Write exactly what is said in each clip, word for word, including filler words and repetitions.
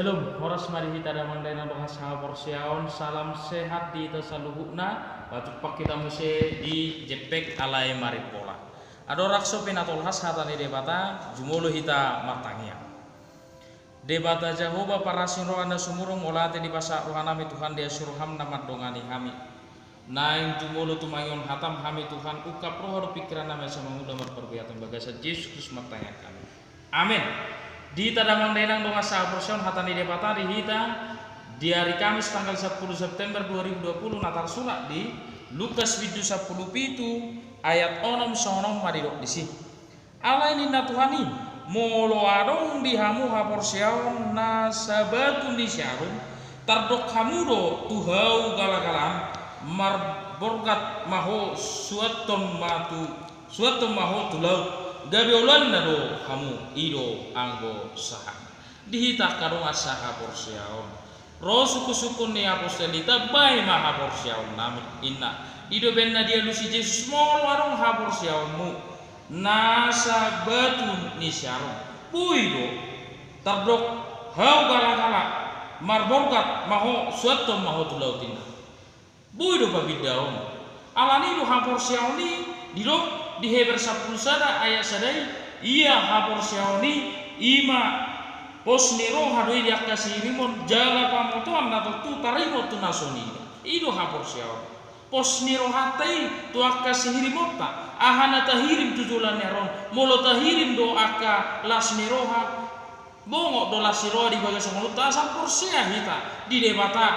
Shalom, horas ma di hita damang dainang dongan sahaporseaon, salam sehat di hita saluhutna. Pajumpang hita muse di Jempek alai Marimbola. Adong rangso pe na tolhas hata ni Debata, jumolo hita martangiang. Debata Jahowa parasi ni roha na sumurung, mauliate dipasahat rohanami Tuhan di asi ni roham na mandongani hami. Naeng jumolo tumangihon hatam hami Tuhan, ungkap roha dohot pingkirannami asa mangula marparbuatan, di bagasan Jesus Kristus martangiang hami. Amen. Di hita damang dainang dongan sahaporseaon, hata ni Debata di hita di ari Kamis tanggal sampulu September dua ribu dua puluh na tarsurat di Lukas bindu sampulu pitu ayat onom songon on ma didok disi. Alai ninna Tuhan i, molo adong di hamu haporseaon na sabatu ni siarum, tardok hamu do tu hau galagalaan, marborgat ma ho, suanton ma tu, suanton ma ho tu laut, gabe oloanna do hamu, i do anggo sahatna. Di hita angka dongan sahaporseaon, ro sungkunsungkun ni apostel i, tambai ma haporseaonnami, inna. I do umbahen na dialusi Jesus, molo adong haporseaonmu na sabatu ni siarum, boi do, tardok hau galagala, marborgat ma ho, suanton ma ho tu laut, inna. Boi do papindaon. Alani i do haporseaon i, didok di Heber sampulu sada ayat sada i, ia haporseaon i, i ma pos ni roha do i di angka sihirimon, jala pamotoan na tontu taringot tu na so niida. I do haporseaon. Pos ni rohanta i tu angka sihirimonta, aha na tahirim tu joloan ni ari on, molo tahirim do angka las ni roha, bongot do las ni roha di bagasan ngolunta, asa porsea hita di Debata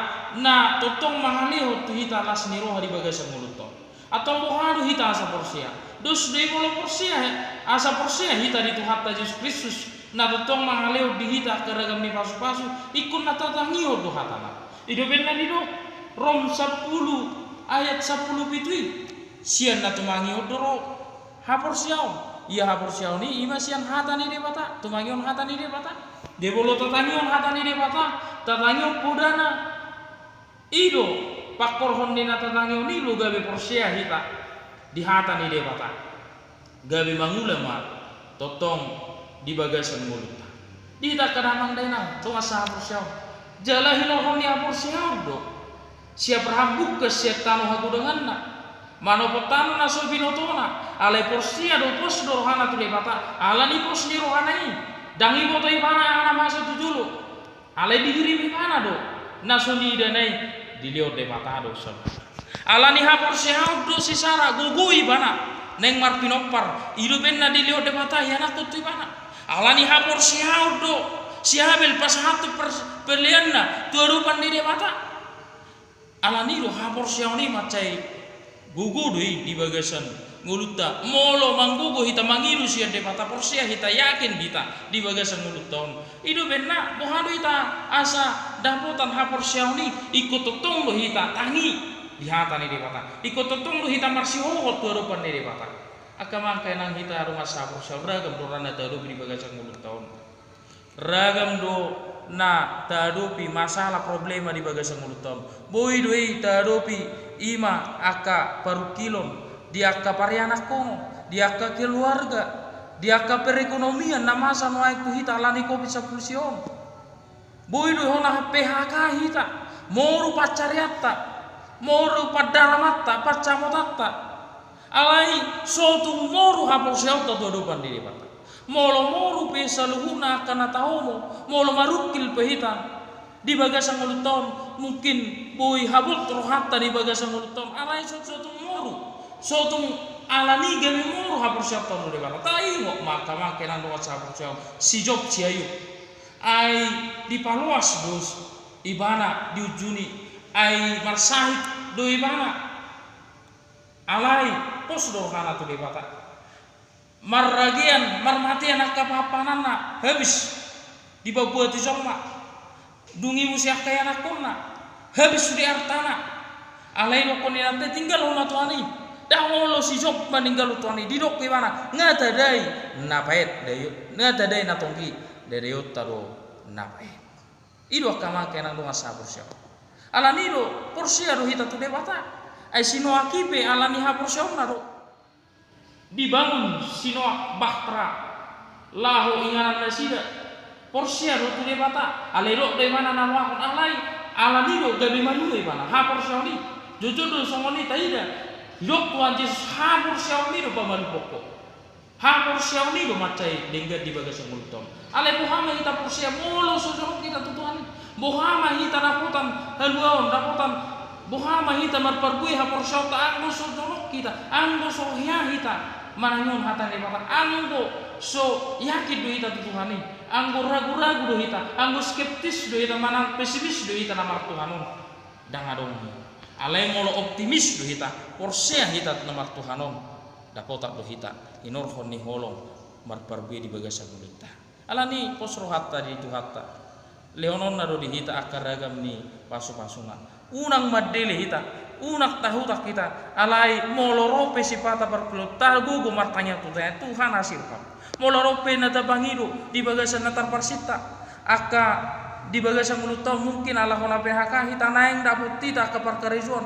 na tongtong mangalehon tu hita las ni roha di bagasan ngolunta on. Antong boha do hita asa porsea? Dos do i molo porsea, asa porsea hita di Tuhanta Jesus Kristus na tongtong mangalehon di hita angka ragam ni pasupasu, ingkon na tatangihon do hatana. I do umbahen na didok Rom sampulu ayat sampulu pitu i, sian na tumangihon do ro haporseaon. Ia haporseaon i, i ma sian hata ni Debata, tumangihon hata ni Debata. Dia molo tatangihon hata ni Debata, tatangihon podana. I do pangkorhon ni na tatangihon i do gabe porsea hita di hata ni Debata. Gabe mangula ma tongtong di bagasan ngolunta. Di hita angka damang dainang dongan sahaporseaon, jala hinorhon ni haporseaon do si Abraham bungkas sian tano hagodanganna, manopot tano na so binotona, alai porsea do, pos do rohana tu Debata. Alani pos ni rohana i, ndang diboto ibana aha na masa tu jolo. Alai dihirim ibana do na so niidana i, dilehon Debata do songon. Alani haporseaon do si Sara, gogo ibana naeng marpinompar, i do umbahen na dilehon Debata ianakhon tu ibana. Alani haporseaon do si Habel pasahathon pers-, peleanna tu adopan ni Debata. Alani do haporseaon i mansai gogo do i di bagasan ngolunta. Molo manggogo hita, mangido sian Debata, porsea hita, yakin hita di bagasan ngolunta on, i do umbahen na boha do hita asa dapotan haporseaon i? Ingkon tongtong do hita tangi di hata ni Debata, ingkon tongtong do hita marsihohot tu adopan ni Debata. Angka amang, angka inang, hita dongan sahaporseaon, ragam do ra na tahadopi di bagasan ngolunta on. Ragam do na tahadopi masalah, problema di bagasan ngolunta on. Boi do i tahadopi, i ma angka parungkilon di angka parianakhonon, di angka keluarga, di angka perekonomian na masa nuaeng tu hita alani covid sampulu sia on. Boi do i hona P H K hita, moru pansarianta, moru pandaramanta, pansamotanta. Alai so tung moru haporseaonta tu adopan ni Debata. Molo moru pe saluhutna angka na taomo, molo marungkil pe hita di bagasan ngolunta on, mungkin boi habot rohanta di bagasan ngolunta on. Alai so, so tung moru, so tung alani gabe moru haporseaonta tu Debata. Taingot ma angka amang, angka inang, dongan sahaporseaon, si Job, si Ayub. Ai dipaloas do ibana di unjuni, ai marsahit do ibana. Alai pos do rohana tu Debata. Marragean, marmatean angka pahanpahananna, habis dipabuati jolma. Dung i muse angka ianakhonna, habis sude artana. Alai didokkon ibana, tinggalhon ma Tuhan i. Ndang olo si Job maninggalhon Tuhan i. Didok ibana, nga tadai na paet, dai-, nga tadai na tonggi, daidaionta do na paet. I do angka amang, angka inang, dongan sahaporseaon. Alani i do porsea do hita tu Debata. Ai si Noak i pe alani haporseaonna do dibangun si Noak bahtera laho inganan nasida. Porsea do tu Debata, alai didok do ibana na rohakon, alai alani do gabe malua ibana haporseaon i. Jotjot do songon i taida, didok Tuhan Jesus, haporseaon i do pamalumhon ho. Haporseaon i do mansai denggan di bagasan ngolunta on. Alai boha ma hita porsea molo so jonok hita tu Tuhan i? Boha ma hita dapotan haluaon, dapotan, boha ma hita marparbue haporseaonta anggo so jonok hita, anggo so hea hita manangihon hata ni Debata, anggo so yakin do hita tu Tuhan i, anggo ragu-ragu do hita, anggo skeptis do hita manang pesimis do hita na martuhan on? Ndang adong i. Alai molo optimis do hita, porsea hita tu na martuhan on, dapotan do hita hinorhon ni holong marparbue di bagasan ngolunta. Alani pos rohanta di Tuhanta, lehononna do di hita angka ragam ni pasu-pasuna. Unang mandele hita, unang tahutak hita, alai molo ro pe sipata parpulon, tagogo martangiang tu Tuhan, Tuhan, asi roham. Molo ro pe na tapangido di bagasan na tarparsinta, angka di bagasan ngolunta on mungkin ala hona P H K hita, naeng dapot hita angka parkarejoan,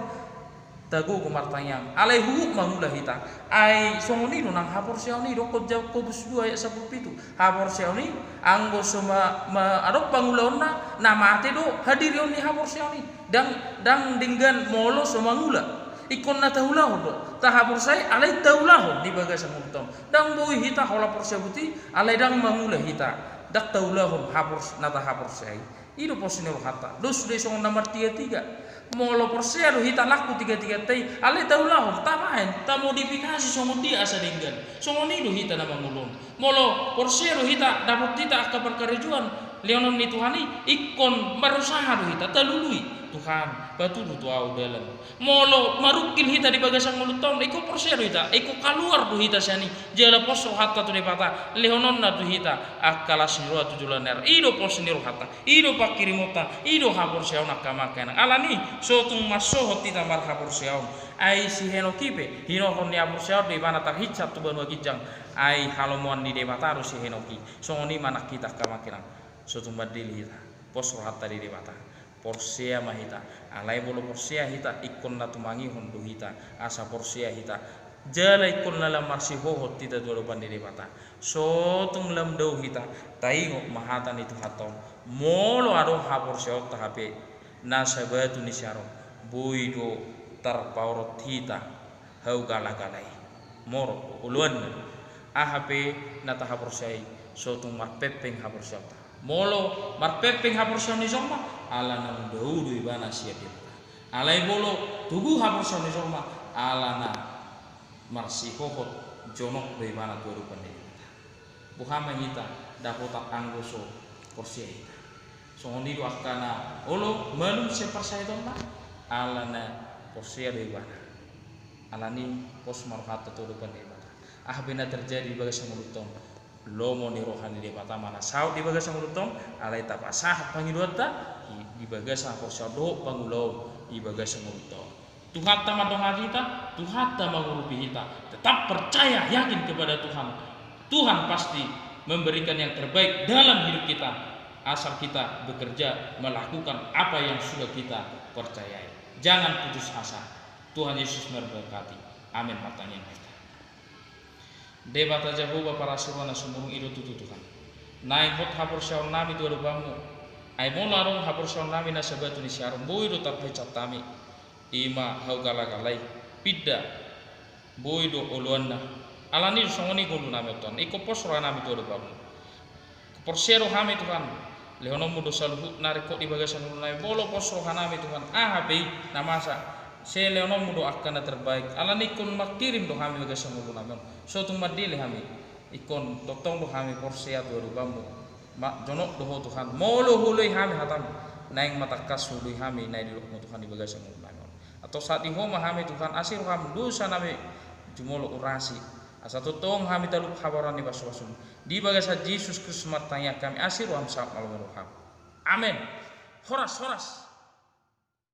tagogo martangiang, alai huhut mangula hita. Ai songon i do nang haporseaon i, didok Jakobus dua ayat sampulu pitu. Haporseaon i, anggo so ma, ma, adong pangulaonna, na mate do hadirion ni haporseaon i. Ndang, ndang denggan molo so mangula. Ingkon na taulahon do, tahaporseai alai taulahon di bagasan ngolunta on. Ndang boi hita holan porsea buti alai ndang mangula hita, ndang taulahon hapors, na tahaporseai. I do pos ni rohanta. Dos do i songon na martiga-tiga. Molo porsea do hita laku tiga-tiganta i, alai taulahon, tabaen, tamodifikasi songon dia asa denggan. Songon i do hita na mangula on. Molo porsea do hita, dapot hita angka parkarejoan lehonon ni Tuhan i, ingkon marusaha do hita, talului. Tuhan, patudu tu ahu dalan. Molo marungkil hita di bagasan ngolunta on, ingkon porsea do hita, ingkon kaluar do hita sian i, jala pos rohanta tu Debata, lehononna tu hita angka las ni roha tu joloan ni ari. I do pos ni rohanta, i do pangkirimonta, i do haporseaon angka amang inang. Alani, so tung marsohot hita marhaporseaon, ai si Henok i pe hinorhon ni haporseaon do ibana tarhinsat tu banua ginjang, ai halomoan ni Debata do si Henok i. Songon i ma nang hita angka amang inang, so tung mandele hita, pos rohanta di Debata. Porsea ma hita. Alai molo porsea hita, ingkon na tumangihon do hita asa porsea hita. Jala ingkon na lam marsihohot hita tu adopan ni Debata. So tung lam dao hita, taingot ma hata ni Tuhanta on. Molo adong haporseaonta hape na sabatu ni siarom, boi do tarpaorot hita hau gala-gala i. Morot do oloanna. Aha pe na tahaporseai, so tung marpengpeng haporseaonta. Molo marpengpeng haporseaon ni jolma, ala naung dao do ibana sian Debata. Alai molo togu haporseaon ni jolma, ala na marsihohot jonok do ibana tu adopan ni Debata. Boha ma hita dapotan anggo so porsea hita? Songon i do angka na olo malum sian parsahitonta, ala na porsea do ibana. Alani pos ma rohanta tu adopan ni Debata. Aha pe na terjadi di bagasan ngolunta on, lomo ni roha ni Debata ma na saut di bagasan ngolunta on, alai tapasahat pangidoanta i di bagasan haporseaon dohot pangulaon i bagasan ngolunta on. Tuhanta mandongani hita, Tuhanta mangurupi hita. Tetap percaya, yakin kepada Tuhan. Tuhan pasti memberikan yang terbaik dalam hidup kita, asal kita bekerja melakukan apa yang sudah kita percayai. Jangan putus asa. Tuhan Yesus memberkati. Amin. Martangiang hita. Debata Jahowa parasi roha na sumurung, i do tutu Tuhan. Naeng hot haporseaonnami tu adopanmu. Ai molo adong haporseaonnami na sabatu ni siarom, boi do tarpecah hami. I ma hau gala-gala i. Pinda. Boi do oloanna. Alani do songon i ngolunami on Tuhan. Ingkon pos rohanami tu adopanmu. Porsea do hami Tuhan, lehononmu do saluhutna ringkot di bagasan ngolunami, molo pos rohanami Tuhan, aha pe i na masa, sai lehononmu do angka na terbaik, alani ingkon mangkirim do hami bagasan ngolunami on, so tung mandele hami, ingkon tongtong do hami porsea tu adopanmu, ma, jonok do Ho Tuhan, molo huoloi hami hatamu, naeng ma tangkas huoloi hami na nidokmu Tuhan di bagasan ngolunami on. Antong sahat di Ho ma hami Tuhan, asi roham dosanami jumolo urasi, asa tongtong hami talup habaoran ni pasu-pasum. Di bagasan Jesus Kristus martangiang hami, asi roham sahat ma lomo roham. Amen. Horas, horas.